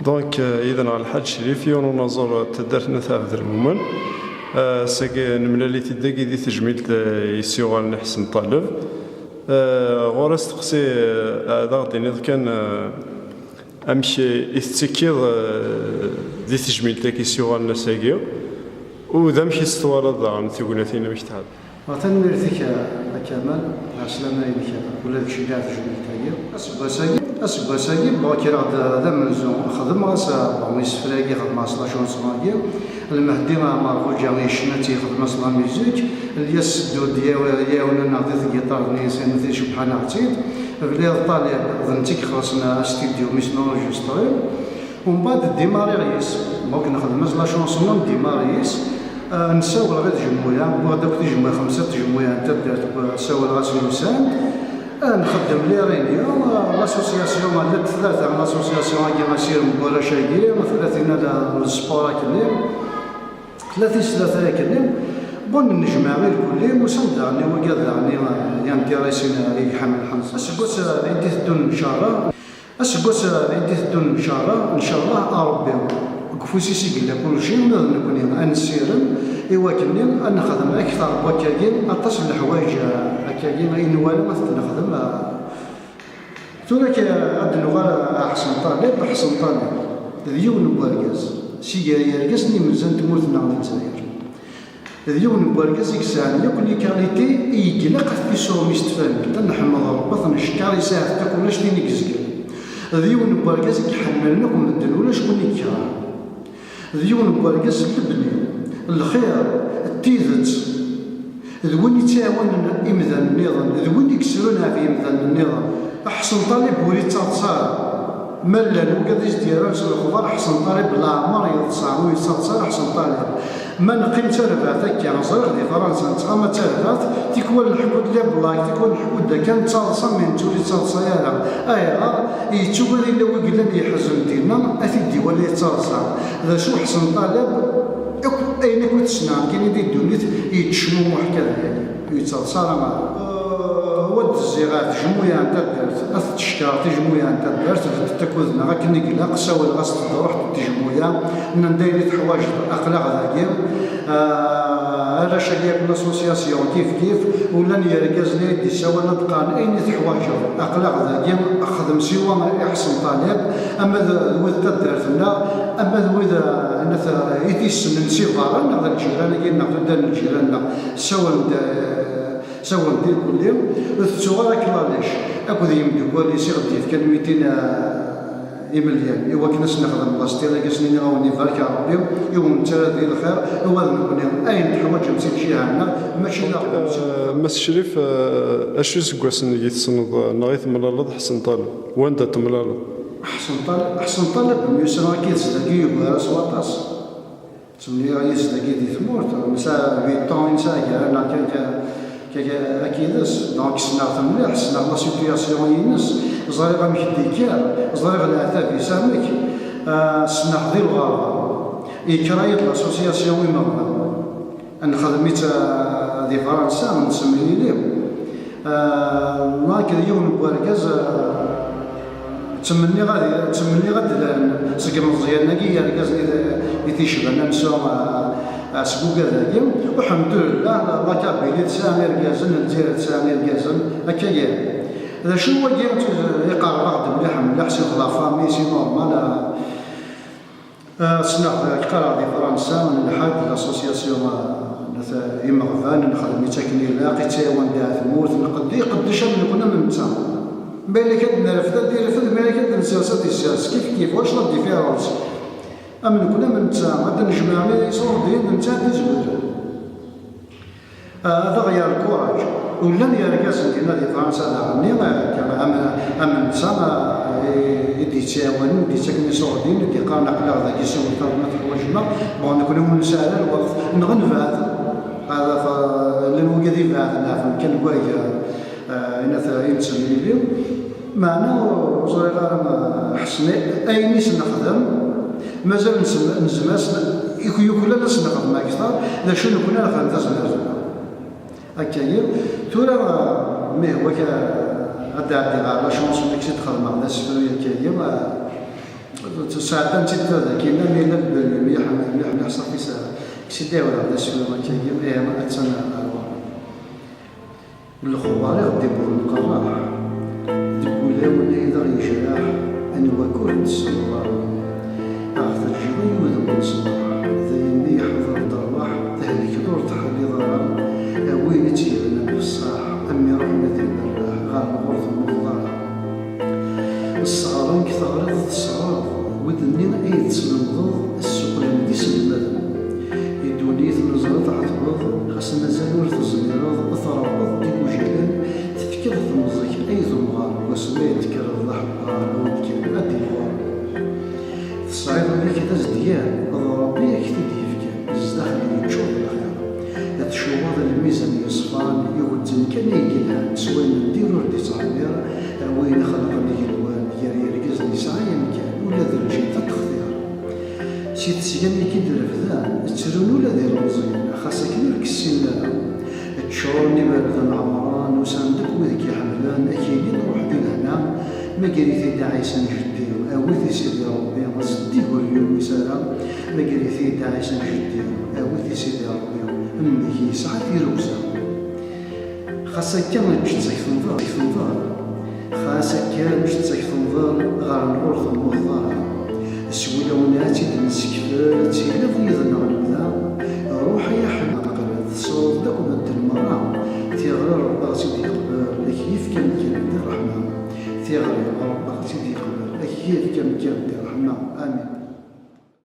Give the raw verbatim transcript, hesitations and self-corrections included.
Donc, euh, yid-neɣ Lḥaǧ Crif, yiwen unaẓur n taddart n At Ɛebdelmumen. Euh, ass-agi nemlal-it-id dagi di tejmilt, euh, i s-yuɣalen i Ḥsen Ṭaleb. Euh, ɣur-as teqsi, euh, ad aɣ-d-tiniḍ kan, euh, amek i tettekkiḍ, euh, di tejmilt-agi i s-yuɣalen ass-agi, u d amek i s-twalaḍ daɣen tignatin, amek tɛedda? Tanemmirt-ik a Kamal, ɛeslama-inek ula d kečč i tejmilt-agi. Aseggas-agi, aseggas-agi, bon, kkreɣ-d d amenzu, xedmeɣ-as, bon, isefra-agi xedmeɣ-as la chanson-agi. Lmehdi Ɛmer Xuǧa yecna-tt, yexdem-as la musique. Lyas Seddu d-yaw-, yɛiwen-aneɣ di tgiṭart-nni, yecbeḥ-aneɣ-tt-id. Bli Ṭalib, d netta i ixellṣen astidyu mi s-nenregistré. Umbeɛd, ddimariɣ yis. Donc, nexdem-as la chanson, ddimariɣ yis. Ah, nessawel ɣer tjemmuya, wwiɣ-d akk tijemmuya, xemsa tjemmuya n taddart, ssawleɣ-as i usan. Ah, nxeddem les réunions, ah, l'association, llant tlata, l'association-agi, Asirem n warrac-agi, tella tinna n sport akkenni, tella tis tlata akkenni. Bon, nnejmaɛ irkelli, usan-d daɣen i wigad daɣen i, ah, i intéressés, ah, i iḥemmel Ḥsen. Aseggas, ah, i d-iteddun, ncallah. Aseggas i d-iteddun, ncallah, ncallah, a Ṛebbi, deg ufus-is i yella kulci, ma d nekkni ad nessirem i wakken ad nexdem akteṛ n wakkagi, aṭas n leḥwayeǧ, eh, akkagi i nwala ad t-nexdem, eh. Tura k-, ad d-nuɣal ɣer Ḥsen Ṭalib. Ḥsen Ṭalib d yiwen n wergaz si gar yergazen imenza n tmurt-nneɣ n Lezzayer. D yiwen n wergaz i yesɛan yakk les qualités i ilaq ad t-isɛu mmi-s n tfamilt. Ad neḥmed Ṛebbi, ad t-neckeṛ, yesɛa-t akk, ulac tin i yezglen. D yiwen n wergaz i iḥemmlen akk medden, ulac win i yekrhen. D yiwen n wergaz n lebni, lxir, d tidet. D win yettɛawanen imdanen nniḍen, d win i yesrun ɣef yimdanen nniḍen. Ḥsen Ṭalib ur yettaḍsa ara. Ma llan wigad i s-d-yerran s lexbar, Ḥsen Ṭalib leɛmer yeḍsa, ur yettaḍsa ara Ḥsen Ṭalib. Ma neqqim d tarbaɛt akka, ẓriɣ di Fransa nettɣama d tarbaɛt, tikwal nḥekku-d les blagues, tikwal nḥekku-d akka, nettaḍsa, mais netta ur yettaḍsa ara. Ayɣer? Yettu ad yella wi yellan yeḥzen dinna, ad t-id-iwali yettaḍsa. D acu Ḥsen Ṭalib, akk ayen akk i t-ssneɣ nekkini di ddunit, yettcmumuḥ kan, ur yettaḍsa ara. Wa d-zziɣ ɣer tejmuya n taddart, ad t-teckeṛ tejmuya n taddart, beddet akud-nneɣ akken i ilaq, ssawleɣ-as-d, ruḥ-d tejmuya, nnan-d ayen i teḥwaǧeḍ, aql-aɣ dagi. Ah, arrac-agi akk n l'association kif kif, u llan yergazen ay d-issawalen ad qqaren ayen i teḥwaǧeḍ, aql-aɣ dagi, xdem siwa i Ḥsen Ṭalib, ama d, d wid n taddart-nneɣ, ama d wid, ah, i t-, i t-issnen si berra, neɣ d lǧiran-agi-nneɣ, tuddar n lǧiran-nneɣ, ssawalen-d, ah, Sawlen-d irkelli, ur tettuɣ ara klalich akked yimdukal-is i ɣ-d-yefkan mitin, ah, imelyan, i wakken ad s-nexdem lastir-agi, ad s-nini awen ibarek Ṛebbi, i wen-nettarra di lxir, i wa d nekkni, ayen teḥwaǧem si lǧiha-nneɣ, mačči d aɣbel. Eh, Mass Crif, eh, acu iseggasen i tessneḍ, eh, neɣ i temlaleḍ Ḥsen Ṭaleb? Wanda temlaleḍ? Ḥsen Ṭaleb, Ḥsen Ṭaleb, myussaneɣ akked-s dagi yugar-as s waṭas. Ttmenniɣ yis dagi di tmurt, nesɛa huit ans i nesɛa gar-aneɣ kan, kan, kan, kan, akid-s. Donc, ssneɣ-t mliḥ, ssneɣ la situation-ines, ẓriɣ amek d-yekker, ẓriɣ leɛtab-is amek. Ah, ssneɣ di lɣerba. Yekra-yi-d l'association imeɣban. Nexdem-itt, ah, di Fransa, nettemlili. Ah, nekk d yiwen n wergaz, ah, ttmenniɣ ad, ttmenniɣ ad d-lalen seg imeẓyanen-agi yergazen i, i t-icban amsu, ah, ah, seg ugad-agi. Uḥemdullah, la, la Kabylie tesɛa irgazen, Lezzayer tesɛa irgazen, akka-yi. D acu wagi, iqerreb-aɣ-d mliḥ, mliḥ, si la famille, c'est normal, ah. Ah, ssneɣ, ah, qqareɣ di Fransa, nelḥa-d l'association, ah, n at imeɣban, nexdem-itt akken ilaq, ittɛawan-d ar tmurt, nqedd-, iqeddec am nekkni am netta. Ma yella kan ad nerfed, ad irfed, ma yella kan ad nsers, ad issers. Kif kif, wacu la différence? Am nekkni am netta, ad d-nejmeɛ iṣurdiyen, d netta ad d-izwiren. Ah, ad aɣ-yerr lkuraǧ. U llan yergazen dinna di Fransa daɣen-nni, ah, am, am netta, ah, i, i d-yettɛawanen, i d-yettaken iṣurdiyen, i d-yeqqaren aql-aɣ dagi, siwel-aɣ-d ma teḥwaǧem-aɣ. Bon, nekkni ur nesɛi ara lweqt, neɣ nebɛed. Ad af-, llan wigad ibeɛden ɣef umkan n wayga, ah, ayen at, i nettemlili. Meɛna ur ẓriɣ ara ma ḥsen ayen i s-nexdem, mazal nesem-, nezmer ad s-, yuklal ad s-nexdem akteṛ, d acu nekkni ara nexdem tazmert-nneɣ. Akka-yi, tura, ah, mi hwa-k, ah, ad d-ɛeddiɣ ɣer la chanson-ik i d-xedmeɣ d asefru akka-yi, ah, Sɛeddan-tt-id dagi, ma yella mliḥ, mliḥ, mliḥ, ṣafi, s-, kkes-d iɛuda d asefru akkagi, ihi attan ɣer ɣur-m. Lexbar i ɣ-d-iwwḍen qerraḥ, deg wulawen ay d aɣ-yejreḥ, anwa-k ur t-tessneḍ ara. Aɣ-terjiḍ ay udem n ṣṣbeḥ, d ayen mi yeḥḍer-d rrwaḥ, thelkeḍ ur teḥliḍ ara, a win i tt-yebnan f ṣṣeḥ, a m iruḥen ad imerreḥ, ɣer lɣur temmuḍeḍ ara. Sseɣren-k teɣriḍ tesseɣreḍ, wid-nni ay d-teslemdeḍ, ssuqlen d iselmaden. I ddunit neẓra tɛetbeḍ, xas mazal ur tezmireḍ, tṛebbeḍ-d igujilen, tefkiḍ temẓi-k ay d umɣar, wasmi ay d-tekkreḍ d aḥebbar, a win kan ad d-iɣur. Tesɛiḍ ul-ik d azedgan, d Ṛebbi i ak-t-id-yefkan, zdaxel yeččur d lxir. Tcubaḍ lmizan yeṣfan, iwetten kan ay yelhan, s wayen n dir ur d-ittɛemmir, a win ixelqen igenwan, gar yergazen yesɛa amkan, ula d lǧin tettextir. Si tesga-nni i k-id-refdan, ttrun ula d ilmeẓyen, xas akken ur k-ssinen ara. Ččuren iberdan ɛemṛen, usan-d akk wid k-iḥemmlen, ad k-inin ruḥ di lehna, mager-it-id Ɛisa n jeddi-w, awi-t i Sidi Ṛebbi, zeddig ur yumis ara, mager-it-id Ɛisa n jeddi-w, awi-t i Sidi Ṛebbi, mmi-k yesɛa tirugza. Xas akka, ǧǧet-tt ak-tenḍer, ak-tenḍer. Xas akka, ǧǧet-tt ak-tenḍer, ɣer lɣur temmuteḍ ara. S wulawen ad tt-id-nessekfel, ad tiliḍ yid-neɣ lebda. Ruḥ ay aḥeqqel, tesɛuḍ-d akk medden merra. Tiɣri Ṛebbi ad tt-id-yeqbel, ad k-yefk amkan di ṛṛeḥma. Tiɣri Ṛebbi ad tt-id-yeqbel, ad k-yefk amkan di ṛṛeḥma. Amin.